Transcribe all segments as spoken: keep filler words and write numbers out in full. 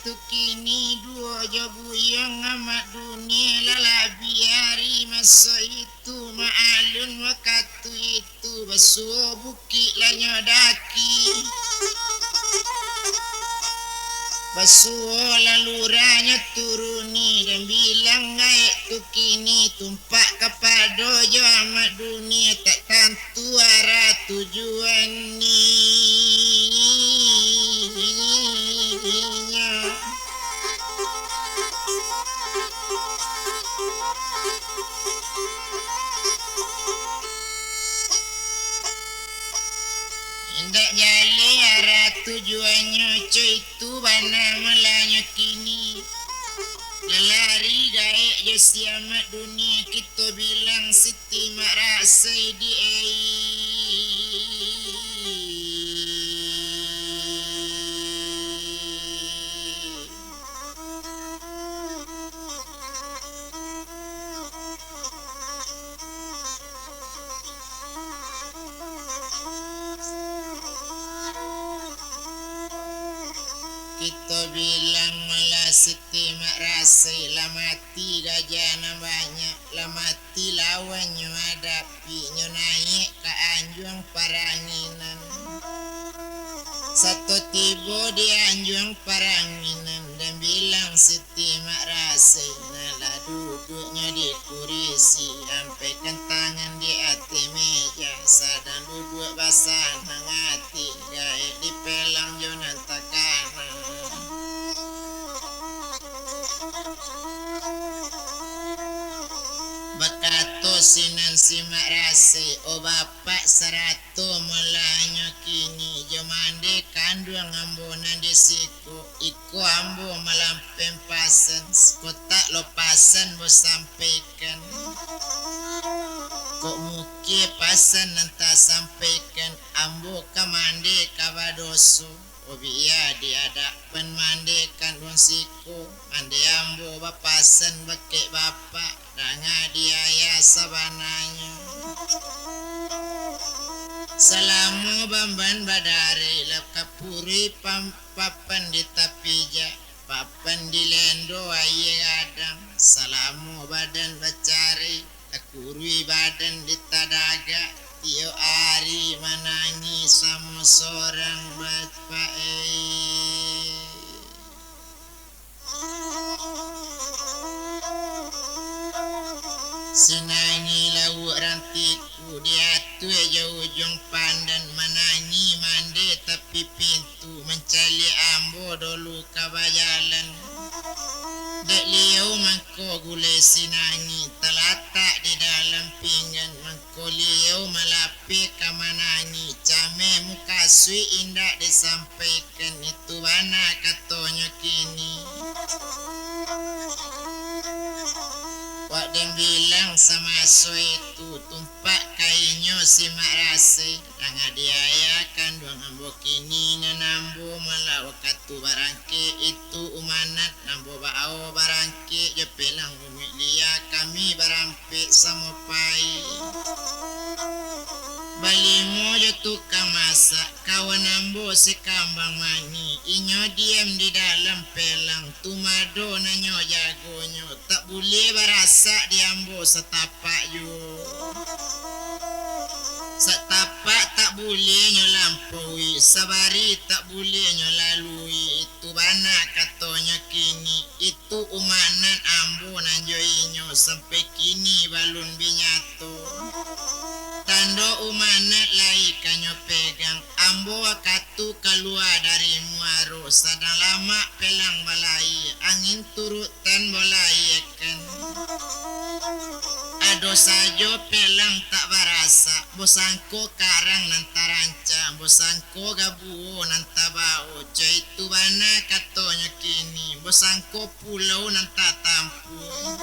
tu kini duo jo buyuang Amak Dunia, lah labiah ari maso itu, maalun wakatu itu basuo bukik lah nyo daki. Basuo lah lurah nyo turuni, dan bilang gaek tu kini tumpak kapado jo Amak Dunia, tak tantu arah tujuan ninyo. Indak jaleh arah tujuannyo, co itu bana malanyo kini. Lalari gaek jo si Amak Dunia, kito bilang Siti Mak Rasai di ai. Kito bilang malah Siti Mak Rasai, lah mati gajah nan banyak, lah mati lawannyo adapi, nyo naiak ka anjuang paranginan. Sato tibo di anjuang paranginan, dan bilang Siti Mak Rasai, nan lah duduaknyo di kurisi, ampaikan tangan di ateh meja, sadang duduak basanang ati, gaek dipelang jo nan takana. Bakato sinan si Mak Rasai, "O Bapak sarato, malanyo kini jo mande kanduang ambo nan di siko, iko ambo malampeng pasan, sakotak lo pasan ambo sampaikan. Kok mukeh pasan nan tasampaikan, ambo ka mande ka badoso." Obia di adapan mande kanduang siko, mande ambo bapasan bakeh Bapak, danga di ayah sabananyo. Salamo bamban badareh, lah kapuruih pam-, papan di tapijak, papan dilendo aia gadang, salamo badan bacarih, takuruih badan di tadagak, tiok ari manangih samo sorang, Bapak e. Sinangih lauak rantiku, di atueh jo ujuang pandan, manangih mande tapi pintu, mancaliak ambo dolu ka bajalan. Dek liau mangko gulai sinangih, talatak di dalam pinggan, mangko liau malapeh ka manangih, cameh mukasuik indak disampaikan, itu bana katonyo kini. Wak den bilang samaso itu, tumpak ka inyo si Mak Rasai, danga di ayah kanduang ambo kini, nan ambo malah wakatu barangkek itu umanat, ambo bao barangkek jo pelang umiak lia, kami barampek samo pai. Balimo jo tukang masak, kawan ambo si Kambang Mangih, inyo diam di dalam pelang, tumado nan nyo jagonyo, tak buliah barasak di ambo satapak juo. Satapak tak buliah nyo lampaui, sabari tak buliah nyo lalui, itu bana katonyo kini, itu umanat ambo nan jo inyo sampai kini balun bi nyato. Tando umanat lai ka nyo pegang, ambo wakatu kalua dari muaro, sadang lamak pelang balaia, angin turuik tan bolaiakan. Ado sajo pelang tak barasak, bosangko karang nan tarancang, bosangko gabuo nan tabao, co itu bana katonyo kini, bosangko pulau nan tatampuah.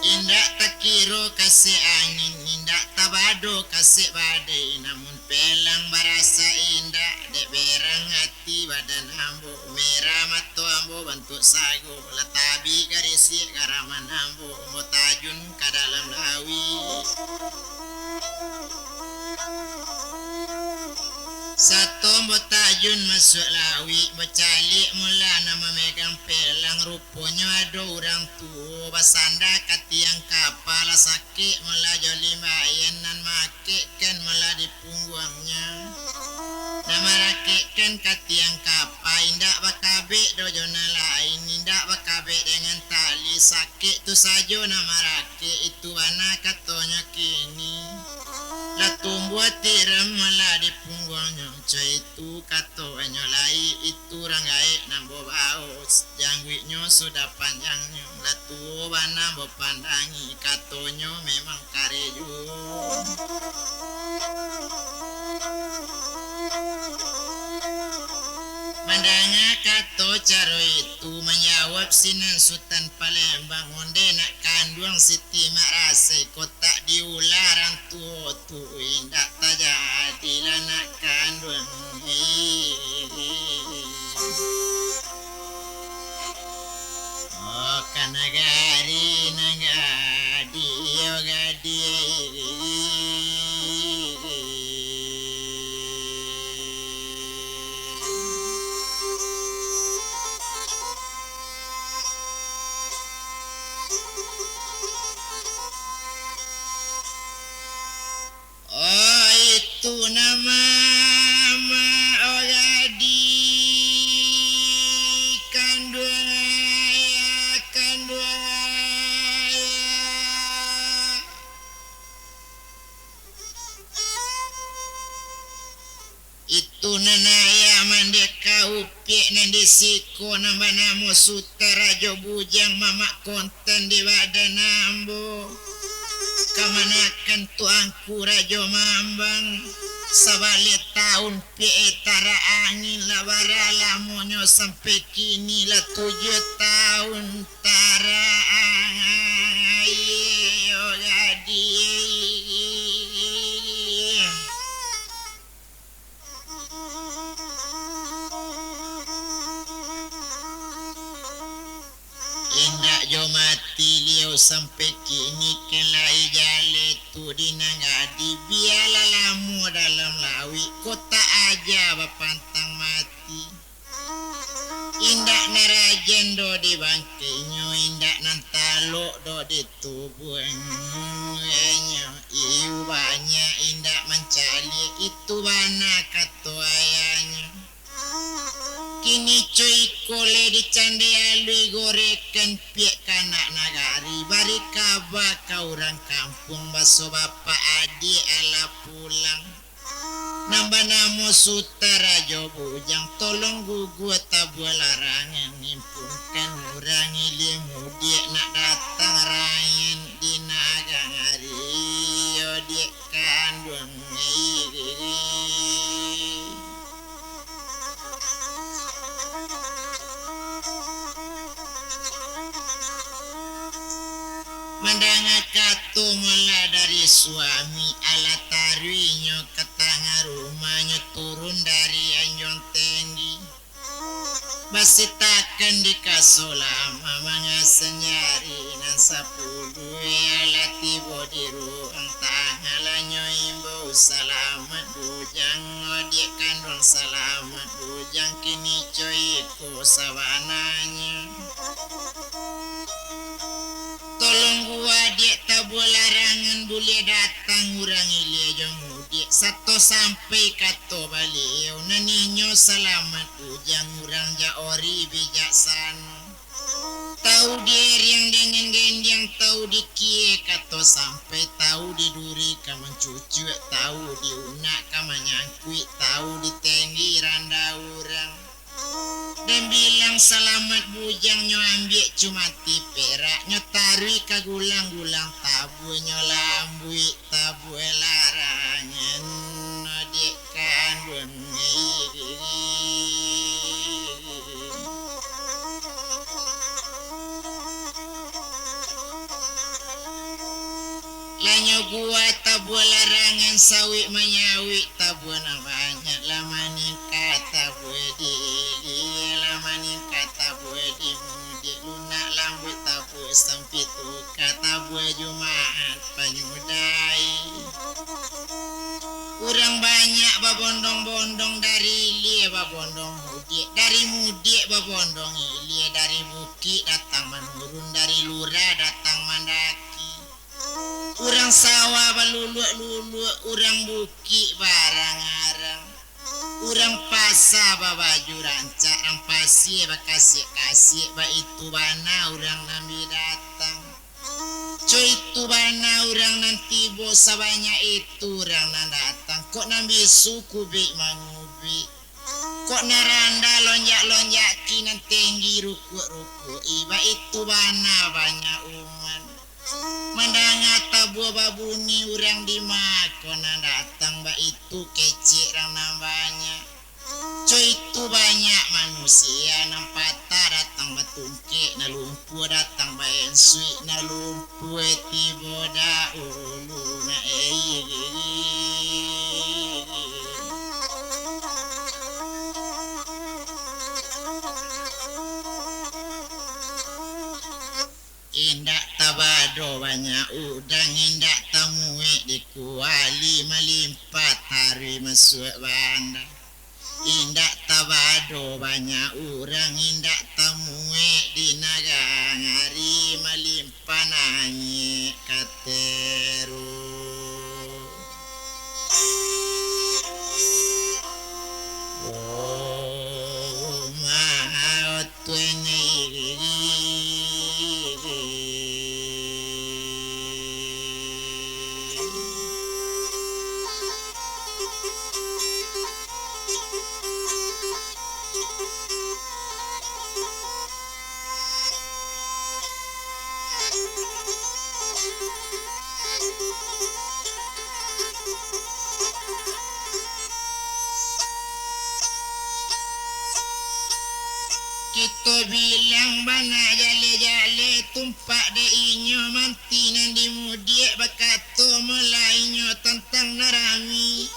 Indak takiro kasek angin, indak tabado kasek badai, namun pelang barasak indak, dek berang ati badan ambo, merah mato ambo bantuak sago, lah tabik garisiak garaman ambo, ambo tajun ka dalam lauik. Sato ambo tajun masuak lauik, bacaliak mula nan mamegang pelang, ruponyo ado urang tuo basanda ka tiang kapa, lah sakik mula jo limbayan nan marakekkan mula di pungguangnyo. Nan marakekkan ka tiang kapa, indak bakabek doh jo nan lain, indak bakabek dengan tali, sakik tu sajo nan marakek, itu bana katonyo kini. Lah tumbuah tiram mula di pungguangnyo, co itu katonyo lai, itu urang gaek nan babaos, jangguiknyo sudah panjangnyo, lah tuo bana bapandangi, katonyo memang kareh juo. Mandanga kato caro itu, manjawab sinan Sutan Palembang, onde nak kanduang Siti Mak Rasai, kok tak diulah rang tuo tu, indak tajadi lah nak kanduang. Oh, ka nagari nan gadih-gadih. Oh, itu nan mamak, oh gadih, kanduang ayah, kanduang ayah. Itu nan ayah mandeka upiak nan di siko nan banamo Sutan Rajo Bujang, mamak kontan di badan ambo. Kamanakan tuanku Rajo Mambang, sabaleh taun piak tarak angin, lah bara lamonyo sampai kini, lah tujuah taun tarak angin, iyo gadih. Indak jo mati liau sampai kini, kan lai jaleh tu di nan gadih, bialah lamo dalam lauik, kok tak aja bapantang mati. Indak nan rajan doh di bangkeknyo, indak nan talok doh di tubuahnyo. Iyo banyak indak mancaliak, itu bana kato ayahnyo. Kini co iko lai dicandai alui, gorekan piak ka anak nagari, bari kaba ka urang kampuang, baso bapak adiak alah pulang. Nan banamo Sutan Rajo Bujang, tolong guguah tabuah larangan, impunkan urang ilia mudiak nak datang rayan di nagari, iyo diak kanduang. Mandanga kato mula dari suami, alah taruihnyo ka tangah rumahnyo, turun dari anjuang tenggi. Basitakan di kaso lama, mangasan jari nan sapuluah, alah tibo di ruang tangah, lah nyo imbau, "Salamaik bujang, adiak kanduang, salamaik bujang, kini co iko sabananyo. Tolong guguah diak tabuah larangan, buliah datang urang ilia jo mudiak, sato sampai kato baliau, nan inyo Salamaik Bujang urang jak ori bijaksano. Tau dieriang dengan gendiang, tau dikie kato sampai, tau diduri ka mancucuak, tau diunak ka manyangkuik, tau ditenggi randa urang." Dan bilang Salamaik Bujang nyo ambiak cumati perak, nyo taruih ka gulang-gulang tabuah, nyo lambuik tabuah larangan, adiak kanduang. Lah nyo guguah tabuah larangan, sawik manyawik tabuah nan banyak, lah maningka tabuah di ilia, lah maningka tabuah di mudiak, lunak lambuik tabuah sampituka, tabuah Jumaat panyudahi. Urang banyak babondong-bondong, dari ilia babondong mudiak, dari mudiak babondong ilia, dari bukik datang manurun, dari lurah datang mandaki. Urang sawah baluluak-luluak, urang bukik baarang-arang, urang pasa babaju rancak, urang pasia bakasiak-kasiak, baitu bana urang nan bi datang. Co itu bana urang nan tibo, sabanyak itu urang nan datang. Kok nan bisu kubik mangubik, kok nan randah lonjak-lonjaki, nan tenggi rukuak-rukuak-i, baitu bana banyak umat. Mandanga tabua babuni, urang di ma ko nan datang, baitu kecek urang nan banyak. Co itu banyak manusia, nan patah datang batungkek, nan lumpuah datang baensuik, nan lumpuah tibo daulu, nan Indak tabado banyak udang, indak tamuek di kuali, malimpah taruih masuak banda. Indak tabado banyak urang, indak tamuek di nagari, malimpah naiak ka teru. Kito bilang bana jaleh-jaleh, tumpak dek inyo manti nan di mudiak, bakato molainyo tantang nan rami.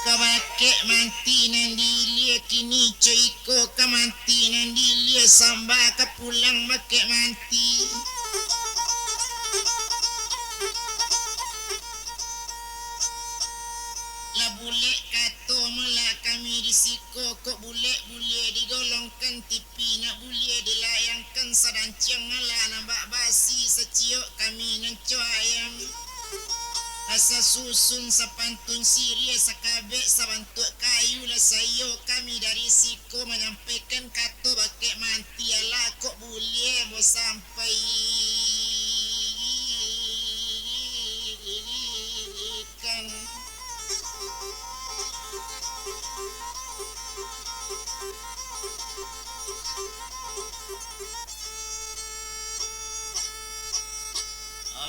Ka bakek manti nan di ilia, kini co iko ka manti nan di ilia, samba ka pulang bakek manti. Lah bulek kato mala kami di siko, kok bulek buliah digolongkan tipi, nak buliah dilayangkan sadanciang alah nan bak basi, saciok kami nan co ayam. Lah sasusun sapantun siriah, sakabek sabantuak kayu, lah saiyo kami dari siko manyampaikan kato bakek manti, alah kok buliah ambo sampai kan.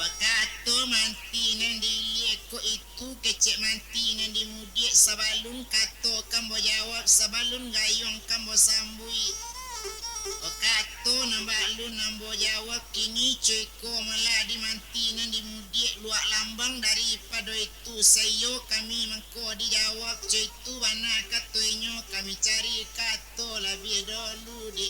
Bakato manti nan di ilia ko itu, kecek manti nan di mudiak, sabalun kato ka ambo jawab, sabalun gayuang ka ambo sambuik. Bakato nan balun ambo jawab, kini co iko mala di manti nan di mudiak, luak lambang daripado itu, saiyo kami mangko dijawab, co itu bana kato inyo, kami cari kato labiah dolu di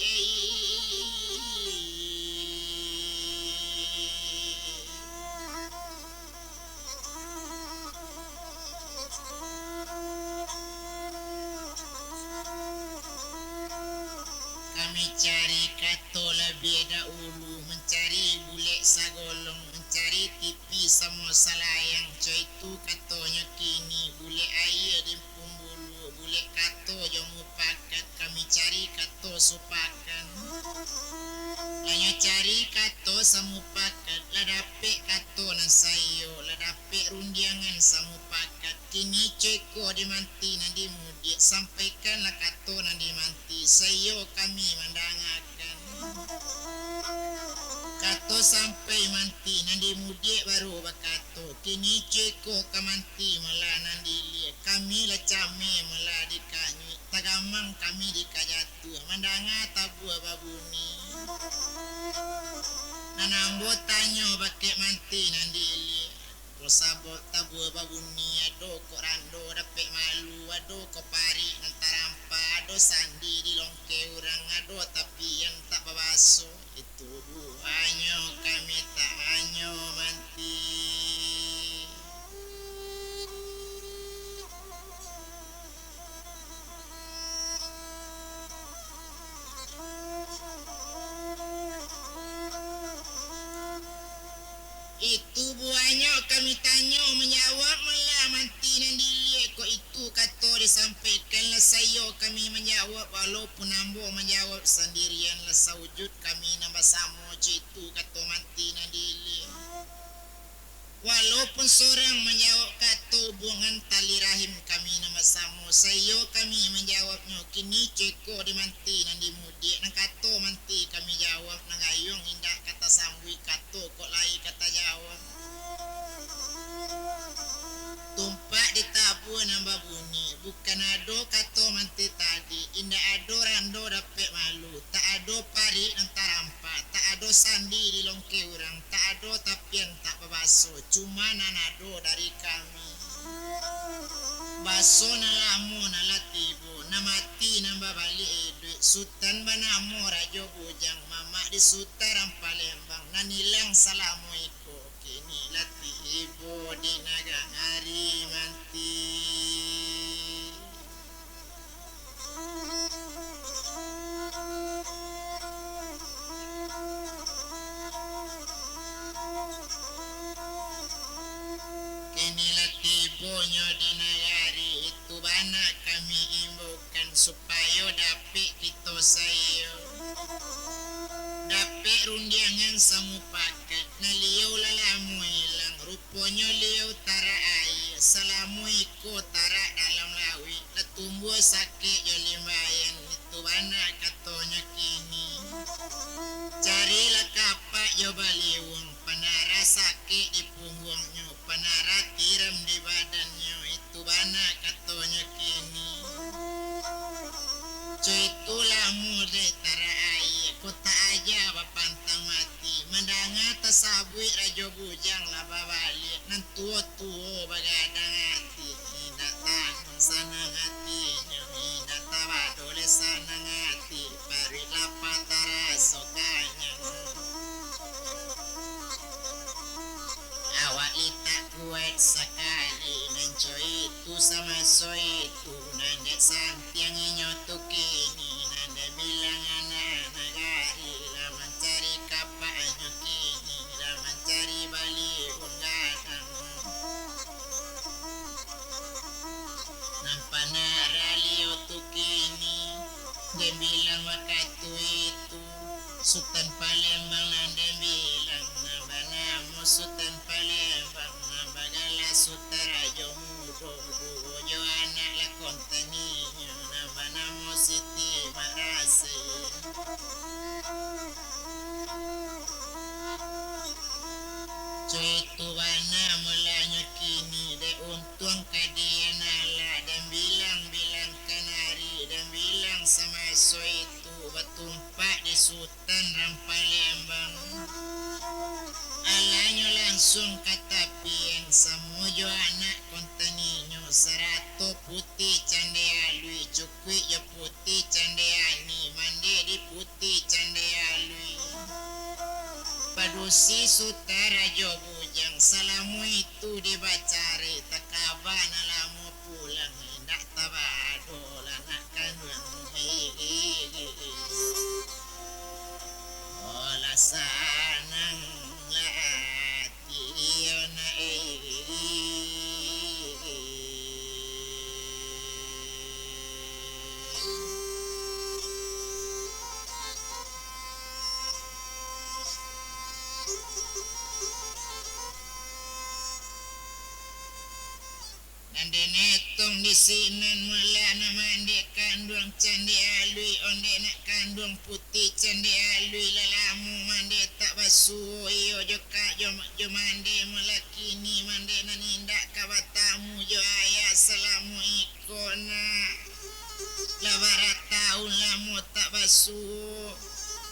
Kami cari kato labiah daulu, mancari bulek sagolong, mancari tipi samo salayang, co itu katonyo kini, bulek aia di Empumbulu, bulek kato jo mupakat, kami cari kato supakan. Lah nyo cari kato samupakat, lah dapek kato nan saiyo, lah dapek rundiangan samupakat. Kini co iko di manti nan di mudiak, sampaikanlah kato nan di manti, saiyo kami mandangakan. Kato sampai manti nan di mudiak baru bakato, kini co iko ka manti mala nan di ilia, kami lah cameh mala dikanyuik, tagamang kami dikajatuah, mandanga tabua babuni. Nan ambo tanyo bakek manti nan di ilia, Apo sabab tabua babuni, ado kok rando dapek malu, ado kok parik nan tarampa, ado sandi di longke urang, ado tapian tak babaso. Itu buahnyo kami tanyo manti. Kami tanyo manjawab, malah manti nan di ilia ko itu kato disampaikan, lah saiyo kami manjawab, walaupun ambo manjawab sandirian, lah saujud kami nan basamo, caitu kato manti nan di ilia. Walaupun sorang manjawab kato, hubungan tali rahim kami nan basamo, saiyo kami manjawabnyo, kini ceko di manti nan di mudiak, nan kato manti kami jawab, nan gayuang indak ka tasambuik, kato kok lai ka tajawab. Tumpak di tabuah nan babunyi, bukan ado kato manti tadi, indak ado rando dapek malu, tak ado parik nan tarampa, tak ado sandi di longke urang, tak ado tapian tak babaso, cuma nan ado dari kami. Baso nan lamo nan lah tibo, nan mati nan babaliak iduik, Sutan banamo Rajo Bujang, mamak di Sutaran Palembang, nan ilang salamo iko, kini lah tibo di nagari manti. Kini lah tibonyo di nagari itu, bana kami imbaukan supayo dapek kito saiyo, dapek rundiangan samupakat, nan liau lah lamo ilang, ruponyo liau tarak aia, salamo iko tarak dalam lauik, lah tumbuah sakik jo limbayan, itu bana katonyo kini. Carilah kapak jo baliuang, panarah sakik di pungguangnyo, panarah tiram di badannyo, itu bana katonyo kini. Co itu lamo dek tarak aia, kok tak aja bapantang mati, mandanga tasabuik Rajo Bujang lah babaliak, nan tuo-tuo bagadang ati, indak tahan sanang atinyo, indak tabado lai sanang ati, paruik lapa taraso kanyang. Awak litak kuaik sakali, nan co itu samaso itu, nan dek santiang inyo tu kini, nan dek bilang anak nagari, lah mancari kapaknyo kini, lah mancari baliuang gadang. Nan panarah liau tu kini, den bilang wakatu itu, Sutan Palembang nan den bilang, nan banamo Sutan Palembang, nan bagala Sutan Rajo Mudo, duo jo anak lah konteninyo, nan banamo Siti Marasai. Co itu bana mulanyo kini, dek untuang kadian alah, den bilang-bilang kanari, den bilang samaso itu batumpak di Sutaran Palembang. Alahnyo langsuang ka tapian, samo jo anak konteninyo, sarato putih cande alui, cukuik jo putih cande ani, mande di putih cande alui. Padusi Sutan Rajo Bujang, salamo itu dibacari, takaba nan lamo pulang, indak tabado lah nak kanduang. Olah sanang lah ati iyo nak. Nan den etong di sinan, malah nak mandeh kanduang cande alui, ondeh nak kanduang putih cande alui, lah lamo mandeh tak basuo, iyo jo ka-, jo, jo mandeh, malah kini mandeh nan indak ka batamu jo ayah salamo iko nak. Lah barataun lamo tak basuo,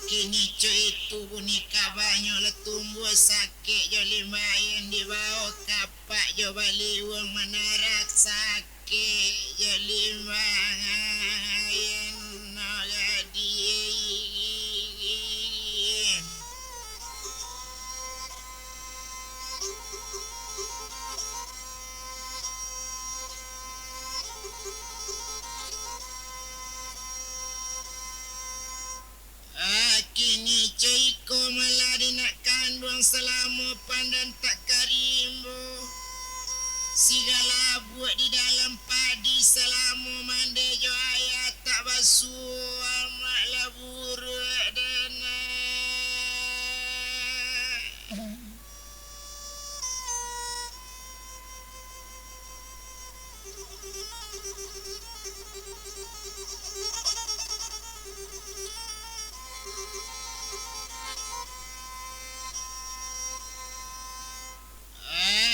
kini co itu bunyi kabanyo, lah tumbuah sakik jo limbayan, dibao ka pak jo baliuang, manarah sakik jo limbayan no gadie. Ah, kini co iko malah di nak kanduang salamo pandan tak ka rimbo. Sigalabuak di dalam padi, salamo mande jo ayah tak basuo, amak lah buruak dana.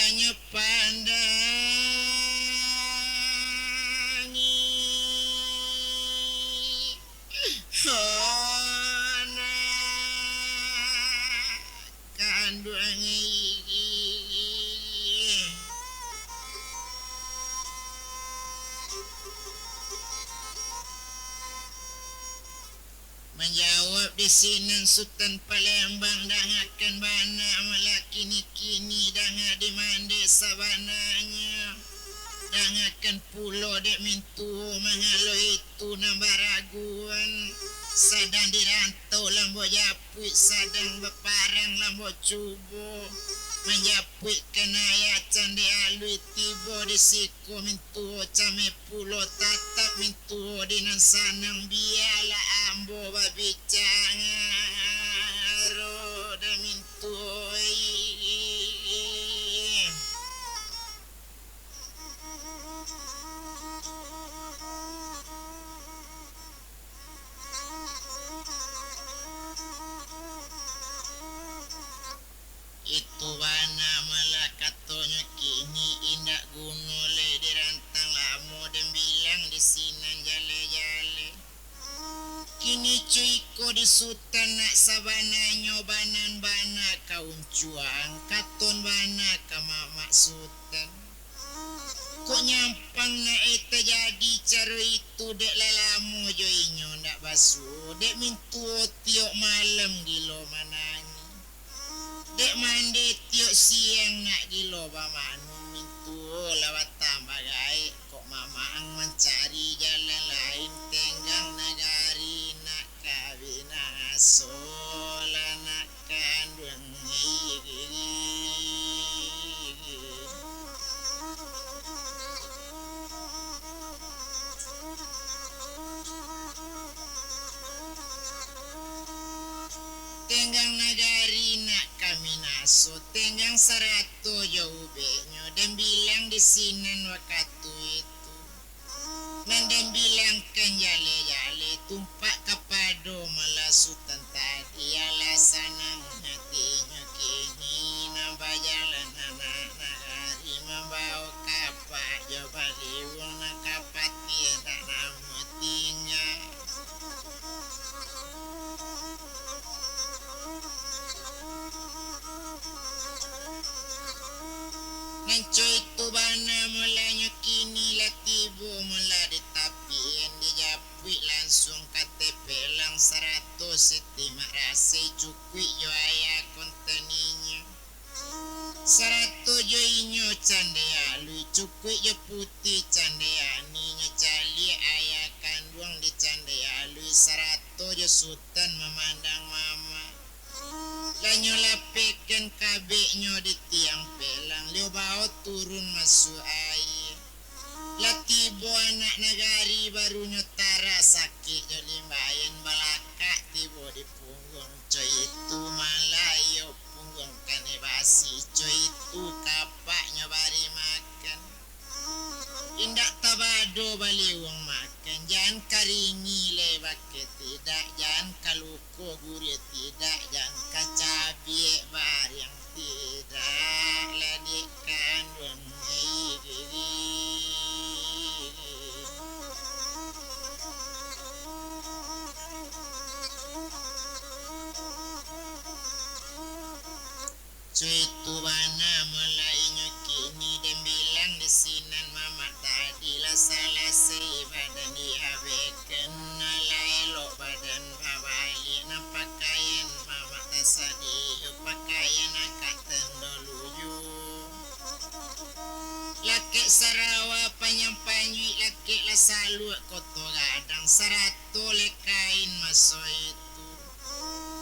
Anyo pandangi, oh, nak kanduang. Manjawab di sinan Sutan Palembang, dangakan bana malah kini-kini, danga di mande sabananyo. Dangakan pulo dek mintuo, mangalo itu nan baraguan, sadang di rantau lambok japuik, sadang baparang lambok cubo, manjapuikkan ayah candek alui, tibo di siko mintuo cameh pulo, tatap mintuo di nan sanang, bialah ambo babicaro dek mintuo. Itu bana malah katonyo, kini indak guno lai dirantang lamo, den bilang di sinan jaleh-jaleh. Kini co iko di Sutan, nak sabananyo banan bana ka uncuang, katon bana ka mamak Sutan. Kok nyampang nak eh tajadi caro itu, dek lah lamo jo inyo ndak basuo, dek mintuo tiok malam gilo manangih. Dek mande tiok siang nak gilo bamanun, mintuo lah batambah gaek, kok mamak ang mancari jalan lain, tenggang nagari nak ka binaso lah nak kanduang. Tenggang nagari nak ka binaso, tenggang sarato jo ubeknyo, den bilang di sinan wakatu itu. Nan den bilangkan jaleh-jaleh, tumpak kapado malah Sutan tadi, alah sanang atinyo kini, nan bajalan anak nagari, mambao kapak jo baliuang, nan ka pati indak namuah tingga. Nan co itu bana mulanyo kini lah tibo mulah di tapian, dijapuik lansuang ka tepelang, sarato Siti Marasai cukuik jo ayah konteninyo. Sarato jo inyo candek alui, cukuik jo putih candek aninyo, caliak ayah kanduang di candek alui, sarato jo Sutan mamandang mamak. Lah nyo lapehkan kabeknyo di tiang pelang, liau bao turun masuak aia. Lah tibo anak nagari, barunyo tarak sakik jo limbain, balakak tibo di pungguang. Co itu malah iyo pungguang kanai basi, co itu kapaknyo bari makan. Indak tabado baliuang makan, jan karingi lai bakeh tidak, jan kaluko gurih tidak, jan kacabiak bariang tidak, lah dek kanduang. Co itu bana mulah inyo kini, den bilang di sinan mamak tadi, lah salasai badan diabehkan, lah elok badan babaliak, nan pakaian mamak tasadiyo, pakaian akak tandoluyo. Lakek sarawa panyang panjuik, lakek lah saluak koto gadang, sarato lai kain maso itu.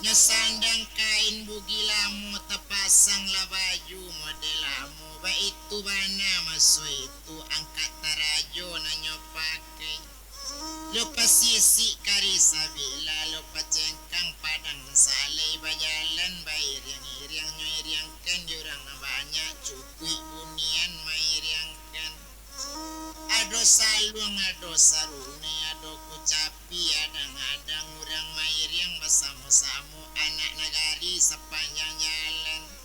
Nyo sandang kain bugi lamo, tapak Pasanglah baju model lamo, baitu bana maso itu angkatan rajo nan nyo pakai. Lo pasisik kari sabilah, lo pacengkang padang salai, bajalan bairiang-iriang, nyo iriangkan di urang nan banyak, cukuik bunian mairiangkan. Ado saluang, ado sarunai, ado kucapi, adang-adang urang mairiang basamo-samo, anak nagari sapanjang jalan.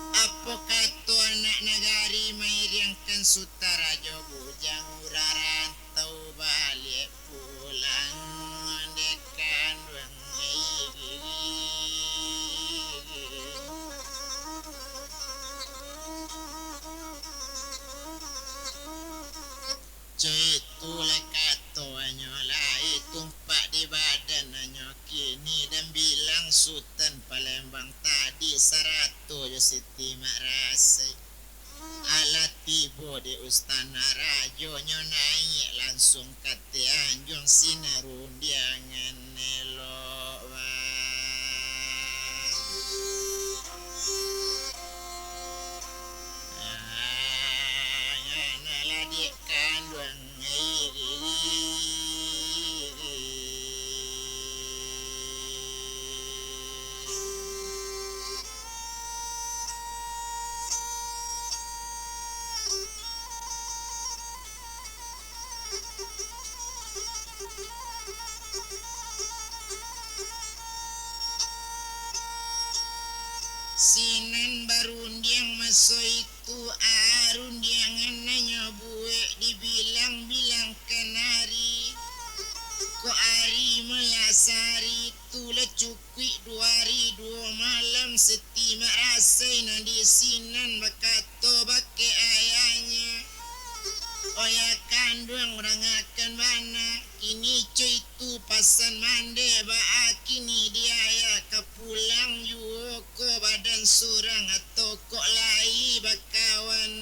Apo kato anak nagari mairiangkan Sutan Rajo Bujang, urang rantau baliak pulang dek kanduang. Caitu lah katonyo, lai tumpak di badan anyo kini, dan bilang Sutan Palembang tadi sarato jo Siti Mak Rasai. Alah tibo di ustana rajo, nyo naiak lansuang ka Tanjuang sinan rundiangan elok, bah. Ah, ngana lah dek kanduang. Sinan barundiang maso itu, a, rundiangan nan nyo buek dibilang-bilangkan ari. Kok ari malah sahari, tu lah cukuik duo ari duo malam, Siti Mak Rasai nan di sinan bakato bakeh ayahnyo, "Oya kanduang, urangakan bana, kini co itu pasan mandeh, baa kini di ayah ka pulang juo ko badan surang, atau kok lai bakawan?"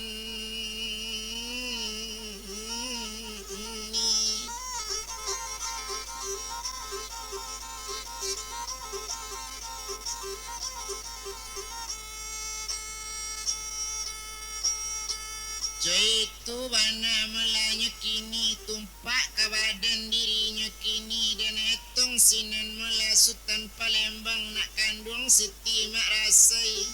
Co itu bana malah nyo kini, tumpak ka badan dirinyo kini, den etong sinan malah Sutan Palembang nak kanduang Siti Mak Rasai.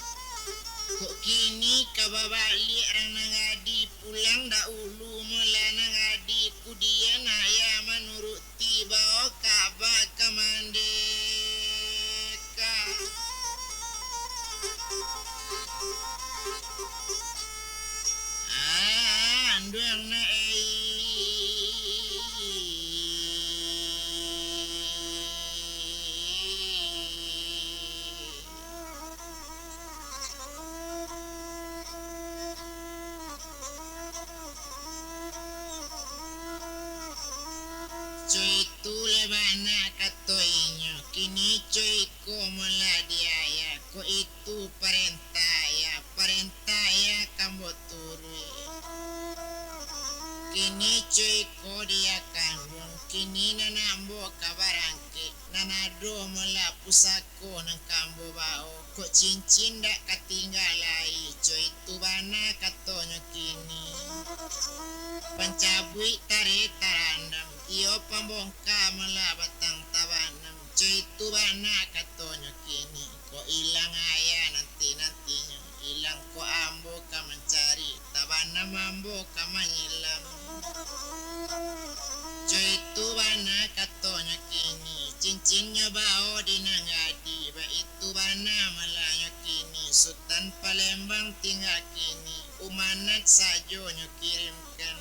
Kok kini ka babaliak rang nan gadi pulang dahulu, malah nan gadi kudian ayah manuruti bao kaba ka mandeka. Ah, anduang nak ai. Co itu lah bana kato inyo, kini co iko malah di ayah, kok itu parentah ayah, parentah ayah ka ambo turuik. Kini co iko di ayah kanduang, kini nan ambo ka barangkek, nan ado malah pusako ko nan ka ambo bao, kok cincin dak ka tingga lai, co itu bana katonyo kini. Pancabuik tareh tarandam, iyo pambongka malah batang tabanam, co itu bana katonyo kini. Kok ilang ayah nanti-nantinyo, ilang kok ambo ka mancari, tabanam ambo ka manyilam. Co itu bana katonyo kini, cincinnyo bao di nan gadi, baitu bana malahnyo kini, Sutan Palembang tingga kini, umanat sajo nyo kirimkan.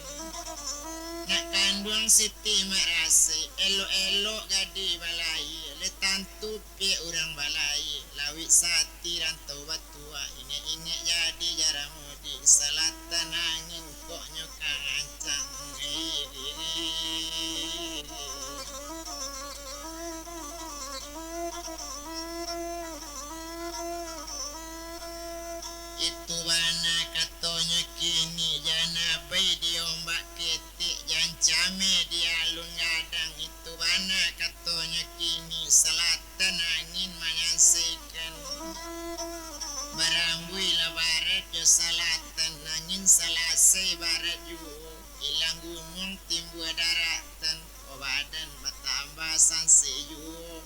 Nak kanduang Siti Mak Rasai, elok-elok gadih balahia, lai tantu piak urang balahia, lawik sati rantau batuah, ingek-ingek jadi jarang mudik, salatan angin kok nyo ka ancang. Itu bana katonyo kini, jan abai di ombak ketek, jan cameh di alun gadang. Itu bana katonyo kini, salatan angin manyansaikan. Barambuilah barat jo salatan, angin salasai barat juo, ilang gunuang timbua daratan, badan batambah sansek juo.